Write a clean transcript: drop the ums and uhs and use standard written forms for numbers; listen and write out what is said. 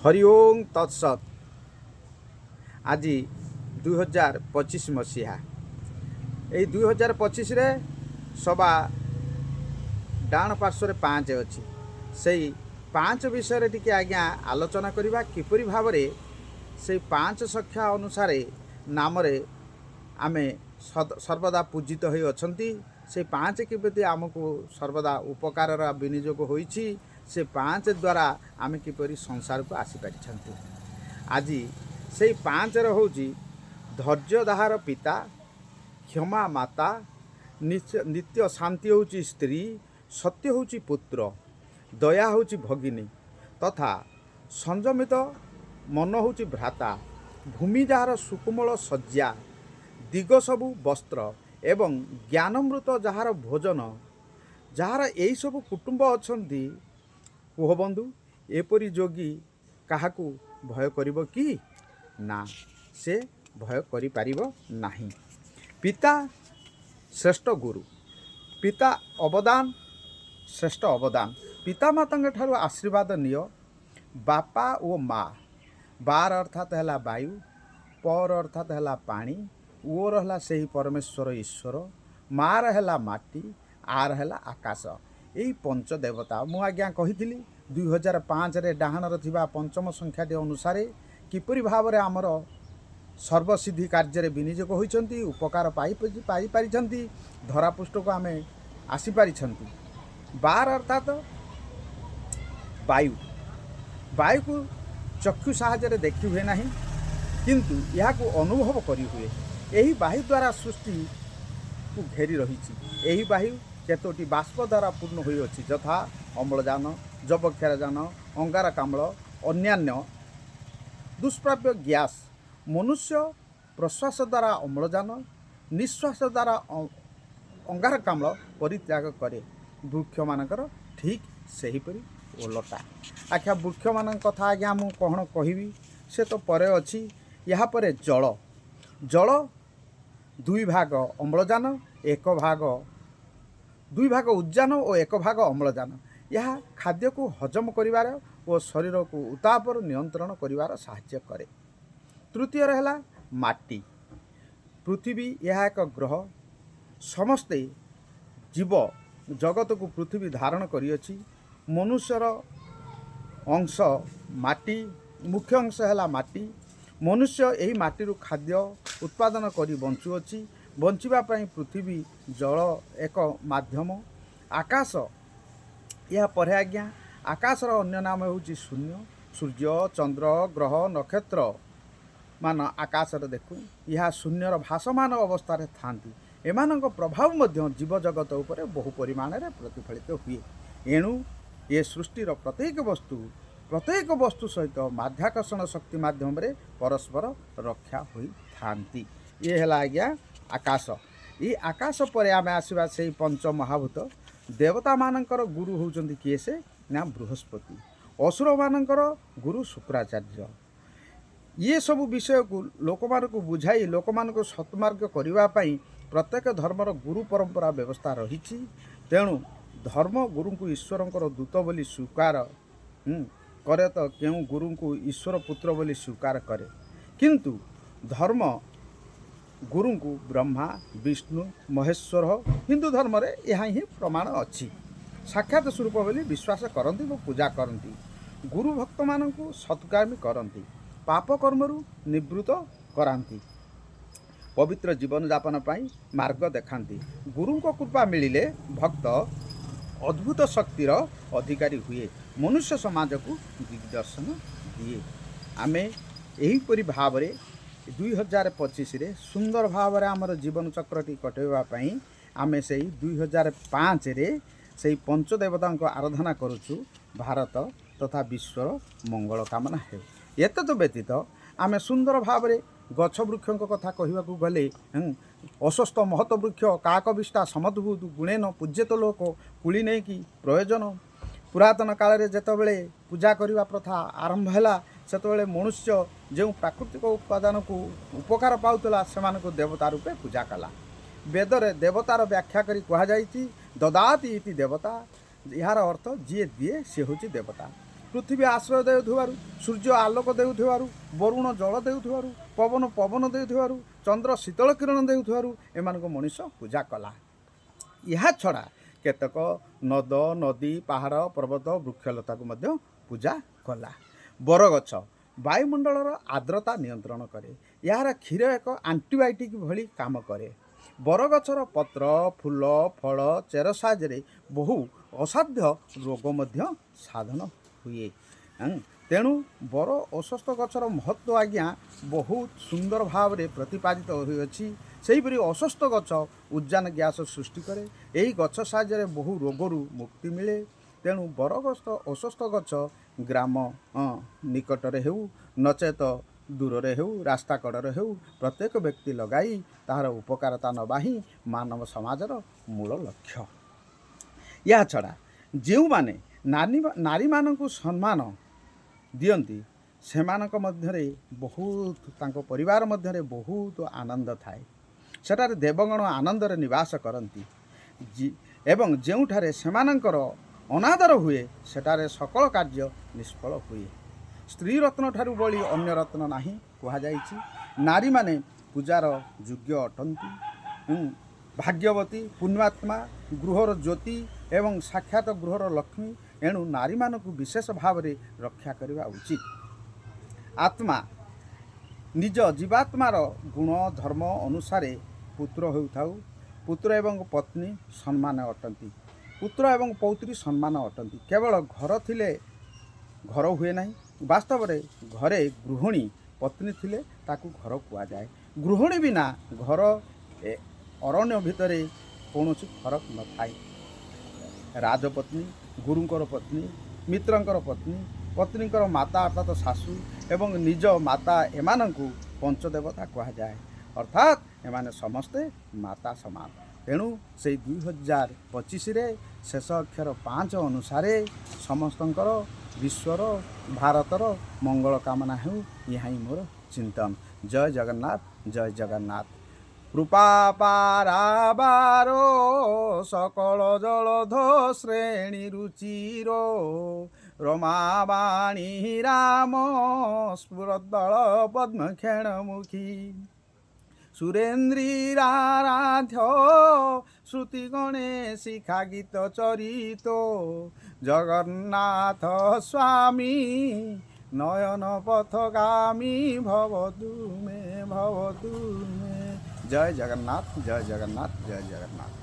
ହରି ଓଁ ତତ୍ସତ୍। ଆଜି 2025 ମସିହା। ଏଇ 2025ରେ ସବା ଡାହାଣ ପାର୍ଶ୍ୱରେ 5 ଅଛି। ସେଇ 5 ବିଷୟରେ ଟିକେ ଆଜ୍ଞା ଆଲୋଚନା କରିବା, କିପରି ଭାବରେ ସେଇ 5 ସଂଖ୍ୟା ଅନୁସାରେ ନାମରେ ଆମେ ସର୍ବଦା ପୂଜିତ ହୋଇ ଅଛନ୍ତି, ସେଇ 5 କେମିତି ଆମକୁ ସର୍ବଦା ଉପକାରର ବିନିଯୋଗ ହୋଇଛି, ସେ 5 ଦ୍ୱାରା ଆମେ କିପରି ସଂସାରକୁ ଆସିପାରିଛନ୍ତି। ଆଜି ସେଇ 5ର ହେଉଛି ଧୈର୍ଯ୍ୟ ଯାହାର ପିତା, କ୍ଷମା ମାତା, ନିତ୍ୟ ଶାନ୍ତି ହେଉଛି ସ୍ତ୍ରୀ, ସତ୍ୟ ହେଉଛି ପୁତ୍ର, ଦୟା ହେଉଛି ଭଗିନୀ ତଥା ସଂଯମିତ ମନ ହେଉଛି ଭ୍ରାତା, ଭୂମି ଯାହାର ସୁକୋମଳ ଶଯ୍ୟା, ଦିଗ ସବୁ ବସ୍ତ୍ର ଏବଂ ଜ୍ଞାନମୃତ ଯାହାର ଭୋଜନ, ଯାହାର ଏଇସବୁ କୁଟୁମ୍ବ ଅଛନ୍ତି, କୁହ ବନ୍ଧୁ, ଏପରି ଯୋଗୀ କାହାକୁ ଭୟ କରିବ କି? ନା, ସେ ଭୟ କରିପାରିବ ନାହିଁ। ପିତା ଶ୍ରେଷ୍ଠ ଗୁରୁ, ପିତା ଅବଦାନ ଶ୍ରେଷ୍ଠ ଅବଦାନ। ପିତାମାତାଙ୍କ ଠାରୁ ଆଶୀର୍ବାଦ ନିଅ। ବାପା ଓ ମା, ବାର ଅର୍ଥାତ୍ ହେଲା ବାୟୁ, ପର ଅର୍ଥାତ୍ ହେଲା ପାଣି, ଓର ହେଲା ସେହି ପରମେଶ୍ୱର ଈଶ୍ୱର, ମାର ହେଲା ମାଟି, ଆର ହେଲା ଆକାଶ। ଏଇ ପଞ୍ଚଦେବତା ମୁଁ ଆଜ୍ଞା କହିଥିଲି, 2005ରେ ଡାହାଣରେ ଥିବା ପଞ୍ଚମ ସଂଖ୍ୟାଟି ଅନୁସାରେ କିପରି ଭାବରେ ଆମର ସର୍ବସିଦ୍ଧି କାର୍ଯ୍ୟରେ ବିନିଯୋଗ ହୋଇଛନ୍ତି, ଉପକାର ପାଇପାରିଛନ୍ତି, ଧରାପୃଷ୍ଠକୁ ଆମେ ଆସିପାରିଛନ୍ତି। 12 ଅର୍ଥାତ ବାୟୁ। ବାୟୁକୁ ଚକ୍ଷୁ ସାହାଯ୍ୟରେ ଦେଖି ହୁଏ ନାହିଁ, କିନ୍ତୁ ଏହାକୁ ଅନୁଭବ କରିହୁଏ। ଏହି ବାୟୁ ଦ୍ୱାରା ସୃଷ୍ଟିକୁ ଘେରି ରହିଛି। ଏହି ବାୟୁ କେତୋଟି ବାଷ୍ପ ଦ୍ୱାରା ପୂର୍ଣ୍ଣ ହୋଇଅଛି, ଯଥା ଅମ୍ଳଜାନ, ଯବକ୍ଷାରଜାନ, ଅଙ୍ଗାରକାମ୍ଳ, ଅନ୍ୟାନ୍ୟ ଦୁଷ୍ପ୍ରାପ୍ୟ ଗ୍ୟାସ୍। ମନୁଷ୍ୟ ପ୍ରଶ୍ୱାସ ଦ୍ୱାରା ଅମ୍ଳଜାନ, ନିଶ୍ୱାସ ଦ୍ୱାରା ଅଙ୍ଗାରକାମ୍ଳ ପରିତ୍ୟାଗ କରେ। ବୃକ୍ଷମାନଙ୍କର ଠିକ୍ ସେହିପରି ଓଲଟା। ଆଜ୍ଞା, ବୃକ୍ଷମାନଙ୍କ କଥା ଆଜ୍ଞା ମୁଁ କ'ଣ କହିବି, ସେ ତ ପରେ ଅଛି। ଏହାପରେ ଜଳ। ଜଳ ଦୁଇ ଭାଗ ଅମ୍ଳଜାନ, ଏକ ଭାଗ, ଦୁଇ ଭାଗ ଉଦ୍ଜାନ ଓ ଏକ ଭାଗ ଅମ୍ଳଜାନ। ଏହା ଖାଦ୍ୟକୁ ହଜମ କରିବାର ଓ ଶରୀରକୁ ଉତ୍ତାପରୁ ନିୟନ୍ତ୍ରଣ କରିବାର ସାହାଯ୍ୟ କରେ। ତୃତୀୟରେ ହେଲା ମାଟି। ପୃଥିବୀ ଏହା ଏକ ଗ୍ରହ। ସମସ୍ତେ ଜୀବ ଜଗତକୁ ପୃଥିବୀ ଧାରଣ କରିଅଛି। ମନୁଷ୍ୟର ଅଂଶ ମାଟି, ମୁଖ୍ୟ ଅଂଶ ହେଲା ମାଟି। ମନୁଷ୍ୟ ଏହି ମାଟିରୁ ଖାଦ୍ୟ ଉତ୍ପାଦନ କରି ବଞ୍ଚୁଅଛି। ବଞ୍ଚିବା ପାଇଁ ପୃଥିବୀ ଜଳ ଏକ ମାଧ୍ୟମ। ଆକାଶ, ଏହା ପରେ ଆଜ୍ଞା ଆକାଶର ଅନ୍ୟ ନାମ ହେଉଛି ଶୂନ୍ୟ। ସୂର୍ଯ୍ୟ, ଚନ୍ଦ୍ର, ଗ୍ରହ, ନକ୍ଷତ୍ର ମାନ ଆକାଶରେ ଦେଖୁ। ଏହା ଶୂନ୍ୟର ଭାସମାନ ଅବସ୍ଥାରେ ଥାନ୍ତି। ଏମାନଙ୍କ ପ୍ରଭାବ ମଧ୍ୟ ଜୀବଜଗତ ଉପରେ ବହୁ ପରିମାଣରେ ପ୍ରତିଫଳିତ ହୁଏ। ଏଣୁ ଏ ସୃଷ୍ଟିର ପ୍ରତ୍ୟେକ ବସ୍ତୁ ପ୍ରତ୍ୟେକ ବସ୍ତୁ ସହିତ ମାଧ୍ୟାକର୍ଷଣ ଶକ୍ତି ମାଧ୍ୟମରେ ପରସ୍ପର ରକ୍ଷା ହୋଇଥାନ୍ତି। ଇଏ ହେଲା ଆଜ୍ଞା ଆକାଶ। ଏଇ ଆକାଶ ପରେ ଆମେ ଆସିବା ସେଇ ପଞ୍ଚ ମହାଭୂତ। ଦେବତାମାନଙ୍କର ଗୁରୁ ହେଉଛନ୍ତି କିଏ ସେ? ନା, ବୃହସ୍ପତି। ଅସୁରମାନଙ୍କର ଗୁରୁ ଶୁକ୍ରାଚାର୍ଯ୍ୟ। ଇଏ ସବୁ ବିଷୟକୁ ଲୋକମାନଙ୍କୁ ବୁଝାଇ ଲୋକମାନଙ୍କୁ ସତ୍ମାର୍ଗ କରିବା ପାଇଁ ପ୍ରତ୍ୟେକ ଧର୍ମର ଗୁରୁ ପରମ୍ପରା ବ୍ୟବସ୍ଥା ରହିଛି। ତେଣୁ ଧର୍ମ ଗୁରୁଙ୍କୁ ଈଶ୍ୱରଙ୍କର ଦୂତ ବୋଲି ସ୍ୱୀକାର କରେ ତ କେଉଁ ଗୁରୁଙ୍କୁ ଈଶ୍ୱର ପୁତ୍ର ବୋଲି ସ୍ୱୀକାର କରେ। କିନ୍ତୁ ଧର୍ମ ଗୁରୁଙ୍କୁ ବ୍ରହ୍ମା, ବିଷ୍ଣୁ, ମହେଶ୍ୱର, ହିନ୍ଦୁ ଧର୍ମରେ ଏହା ହିଁ ପ୍ରମାଣ ଅଛି, ସାକ୍ଷାତ ସ୍ୱରୂପ ବୋଲି ବିଶ୍ୱାସ କରନ୍ତି ଓ ପୂଜା କରନ୍ତି। ଗୁରୁ ଭକ୍ତମାନଙ୍କୁ ସତ୍କାମୀ କରନ୍ତି, ପାପ କର୍ମରୁ ନିବୃତ୍ତ କରାନ୍ତି, ପବିତ୍ର ଜୀବନଯାପନ ପାଇଁ ମାର୍ଗ ଦେଖାନ୍ତି। ଗୁରୁଙ୍କ କୃପା ମିଳିଲେ ଭକ୍ତ ଅଦ୍ଭୁତ ଶକ୍ତିର ଅଧିକାରୀ ହୁଏ, ମନୁଷ୍ୟ ସମାଜକୁ ଦିଗ୍ଦର୍ଶନ ଦିଏ। ଆମେ ଏହିପରି ଭାବରେ 2025ରେ ସୁନ୍ଦର ଭାବରେ ଆମର ଜୀବନଚକ୍ରଟି କଟାଇବା ପାଇଁ ଆମେ ସେଇ 2005ରେ ସେଇ ପଞ୍ଚଦେବତାଙ୍କ ଆରାଧନା କରୁଛୁ। ଭାରତ ତଥା ବିଶ୍ୱର ମଙ୍ଗଳ କାମନା ହେଉ। ଏତଦ୍ ବ୍ୟତୀତ ଆମେ ସୁନ୍ଦର ଭାବରେ ଗଛ ବୃକ୍ଷଙ୍କ କଥା କହିବାକୁ ଗଲେ, ଅଶ୍ୱତ୍ଥ ମହତ ବୃକ୍ଷ କାକବିଷ୍ଠା ସମଦ୍ଭୂତ ଗୁଣେନ ପୂଜ୍ୟେତ ଲୋକ। କୁଳି ନେଇକି ପ୍ରୟୋଜନ। ପୁରାତନ କାଳରେ ଯେତେବେଳେ ପୂଜା କରିବା ପ୍ରଥା ଆରମ୍ଭ ହେଲା, ସେତେବେଳେ ମନୁଷ୍ୟ ଯେଉଁ ପ୍ରାକୃତିକ ଉପାଦାନକୁ ଉପକାର ପାଉଥିଲା, ସେମାନଙ୍କୁ ଦେବତା ରୂପେ ପୂଜା କଲା। ବେଦରେ ଦେବତାର ବ୍ୟାଖ୍ୟା କରି କୁହାଯାଇଛି, ଦଦାତି ଇତି ଦେବତା। ଏହାର ଅର୍ଥ, ଯିଏ ଦିଏ ସେ ହେଉଛି ଦେବତା। ପୃଥିବୀ ଆଶ୍ରୟ ଦେଉଥିବାରୁ, ସୂର୍ଯ୍ୟ ଆଲୋକ ଦେଉଥିବାରୁ, ବରୁଣ ଜଳ ଦେଉଥିବାରୁ, ପବନ ପବନ ଦେଉଥିବାରୁ, ଚନ୍ଦ୍ର ଶୀତଳ କିରଣ ଦେଉଥିବାରୁ ଏମାନଙ୍କୁ ମଣିଷ ପୂଜା କଲା। ଏହା ଛଡ଼ା କେତେକ ନଦ, ନଦୀ, ପାହାଡ଼, ପର୍ବତ, ବୃକ୍ଷଲତାକୁ ମଧ୍ୟ ପୂଜା କଲା। ବରଗଛ ବାୟୁମଣ୍ଡଳର ଆର୍ଦ୍ରତା ନିୟନ୍ତ୍ରଣ କରେ। ଏହାର କ୍ଷୀର ଏକ ଆଣ୍ଟିବାୟୋଟିକ୍ ଭଳି କାମ କରେ। ବରଗଛର ପତ୍ର, ଫୁଲ, ଫଳ, ଚେର ସାହାଯ୍ୟରେ ବହୁ ଅସାଧ୍ୟ ରୋଗ ମଧ୍ୟ ସାଧନ ହୁଏ। ତେଣୁ ବର ଅଶ୍ୱତ୍ଥ ଗଛର ମହତ୍ତ୍ୱ ଆଜ୍ଞା ବହୁତ ସୁନ୍ଦର ଭାବରେ ପ୍ରତିପାଦିତ ହୋଇଅଛି। ସେହିପରି ଅଶ୍ୱତ୍ଥ ଗଛ ଉଜ୍ଜାନ ଗ୍ୟାସ ସୃଷ୍ଟି କରେ। ଏହି ଗଛ ସାହାଯ୍ୟରେ ବହୁ ରୋଗରୁ ମୁକ୍ତି ମିଳେ। ତେଣୁ ବରଗଛ, ଅଶ୍ୱତ୍ଥ ଗଛ ଗ୍ରାମ ନିକଟରେ ହେଉ, ନଚେତ ଦୂରରେ ହେଉ, ରାସ୍ତା କଡ଼ରେ ହେଉ, ପ୍ରତ୍ୟେକ ବ୍ୟକ୍ତି ଲଗାଇ ତାହାର ଉପକାରତା ନେବା ହିଁ ମାନବ ସମାଜର ମୂଳ ଲକ୍ଷ୍ୟ। ଏହା ଛଡ଼ା ଯେଉଁମାନେ ନାରୀମାନଙ୍କୁ ସମ୍ମାନ ଦିଅନ୍ତି, ସେମାନଙ୍କ ମଧ୍ୟରେ ବହୁତ, ତାଙ୍କ ପରିବାର ମଧ୍ୟରେ ବହୁତ ଆନନ୍ଦ ଥାଏ। ସେଠାରେ ଦେବଗଣ ଆନନ୍ଦରେ ନିବାସ କରନ୍ତି। ଏବଂ ଯେଉଁଠାରେ ସେମାନଙ୍କର ଅନାଦର ହୁଏ, ସେଠାରେ ସକଳ କାର୍ଯ୍ୟ ନିଷ୍ଫଳ ହୁଏ। ସ୍ତ୍ରୀ ରତ୍ନ ଠାରୁ ବଳି ଅନ୍ୟ ରତ୍ନ ନାହିଁ କୁହାଯାଇଛି। ନାରୀମାନେ ପୂଜାର ଯୋଗ୍ୟ ଅଟନ୍ତି। ଭାଗ୍ୟବତୀ, ପୁଣ୍ୟାତ୍ମା, ଗୃହର ଜ୍ୟୋତି ଏବଂ ସାକ୍ଷାତ ଗୃହର ଲକ୍ଷ୍ମୀ। ଏଣୁ ନାରୀମାନଙ୍କୁ ବିଶେଷ ଭାବରେ ରକ୍ଷା କରିବା ଉଚିତ। ଆତ୍ମା ନିଜ ଜୀବାତ୍ମାର ଗୁଣ ଧର୍ମ ଅନୁସାରେ ପୁତ୍ର ହେଉଥାଉ। ପୁତ୍ର ଏବଂ ପତ୍ନୀ ସମ୍ମାନ ଅଟନ୍ତି। ପୁତ୍ର ଏବଂ ପୌତ୍ରୀ ସମ୍ମାନ ଅଟନ୍ତି। କେବଳ ଘର ଥିଲେ ଘର ହୁଏ ନାହିଁ। ବାସ୍ତବରେ ଘରେ ଗୃହିଣୀ ପତ୍ନୀ ଥିଲେ ତାକୁ ଘର କୁହାଯାଏ। ଗୃହିଣୀ ବିନା ଘର ଅରଣ୍ୟ ଭିତରେ କୌଣସି ଫରକ ନଥାଏ। ରାଜପତ୍ନୀ, ଗୁରୁଙ୍କର ପତ୍ନୀ, ମିତ୍ରଙ୍କର ପତ୍ନୀ, ପତ୍ନୀଙ୍କର ମାତା ଅର୍ଥାତ ଶାଶୁ ଏବଂ ନିଜ ମାତା, ଏମାନଙ୍କୁ ପଞ୍ଚଦେବତା କୁହାଯାଏ। ଅର୍ଥାତ୍ ଏମାନେ ସମସ୍ତେ ମାତା ସମାନ। ତେଣୁ ସେଇ 2025ରେ ଶେଷ ଅକ୍ଷର 5 ଅନୁସାରେ ସମସ୍ତଙ୍କର, ବିଶ୍ୱର, ଭାରତର ମଙ୍ଗଳ କାମନା ହେଉ, ଏହା ହିଁ ମୋର ଚିନ୍ତନ। ଜୟ ଜଗନ୍ନାଥ, ଜୟ ଜଗନ୍ନାଥ। କୃପା ପାରାବାର ସକଳ ଜଳଧ ଶ୍ରେଣୀ ରୁଚିର ରମାବାଣୀ ରାମ ସ୍ଫୁରଦଳ ପଦ୍ମକ୍ଷଣ ମୁଖୀ ସୁରେନ୍ଦ୍ରୀରାରାଧ୍ୟ ଶ୍ରୁତି ଗଣେ ଶିଖା ଗୀତ ଚରିତ ଜଗନ୍ନାଥ ସ୍ୱାମୀ ନୟନ ପଥଗାମୀ ଭବତୁ ମେ, ଭବତୁ ମେ। ଜୟ ଜଗନ୍ନାଥ, ଜୟ ଜଗନ୍ନାଥ, ଜୟ ଜଗନ୍ନାଥ।